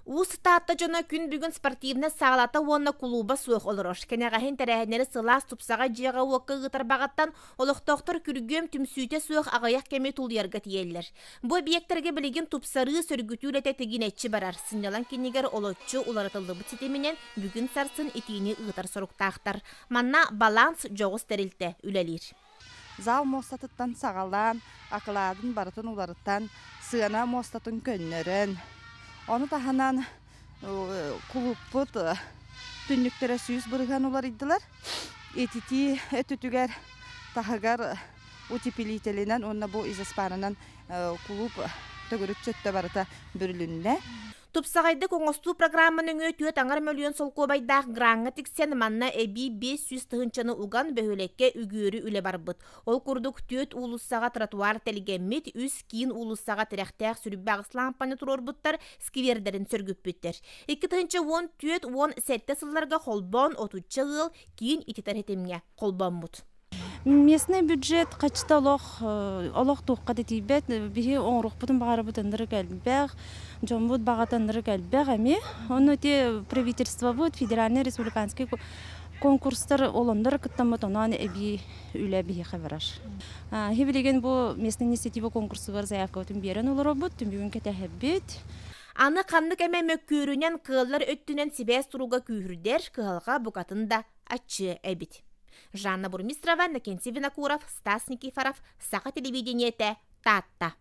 Уус Таатта дьоно күн бүгүн спортивнай саалата уонна кулууба суох олорор. Кэнэҕэһин тэрээһиннэри сылаас тупсаҕай дьиэҕэ-уокка ыытар баҕаттан олохтоохтор күргүөм түмсүүтэ суох аҕыйах кэми тулуйарга тиийэллэр. Бу эбийиэктэргэ билигин тупсарыы, сөргүтүү үлэтэ тигинэччи барар. Сынньалаҥ киинигэр олоччу уларытыллыбыт ситиминэн бүгүн-сарсын итиини ыытар соруктаахтар. Манна «Баланс» дьоҕус тэрилтэ үлэлиир. Зал муостатыттан саҕалаан, акылаатын барытын уларытан, сыана муостатын көннөрөн, ону таһынан кулууппут түннүктэрэ 100% уларыйдылар. Ититии өттүтүгэр таһыгар утеплителинэн уонна бу изоспанынан кулууп төгүрүччү өттө барыта бүрүлүннэ. Тупсаҕайдык оҥостуу программа нөҥүө 4,5 мөлүйүөн солкуобайдаах граҥҥа тиксэн, манна эбии 500 тыһыынчаны уган бөһүөлэккэ үгүөрү үлэ барбыт. Ол курдук түөрт уулуссаҕа тротуар тэлгэммит, үс киин уулуссаҕа тирэхтээх сүрбэ аҕыс лаампаны туруорбуттар, сквердэрин сөргүппүттэр. 2014-17 сылларга холбоон отучча ыал киин ититэр ситимҥэ холбоммут. Местный бюджет хачта олох олох туохха да тиийбэт. Биһи оҥоруохпутун баҕарабыт ынырык элбэх, дьоммут баҕата ынырык элбэх эмиэ. Ону ити правительствобыт, федеральный республиканский конкурстар олоннор кыттаммыт онон эбии үлэ биһиэхэ барар. Билигин бу местный инициатива конкурсугар заявкабытын биэрэн олоробут, түмүгүн кэтэһэбит. Аны ханнык эмэ мөккүөрүнэн кыаллар өттүнэн сибээс туруга күүһүрдэр кыһалҕа букатын да аччыа эбит. Жанна Бурмистрова, Накентий Винокуров, Стас Никифоров, Саха телевидениетэ, Таатта.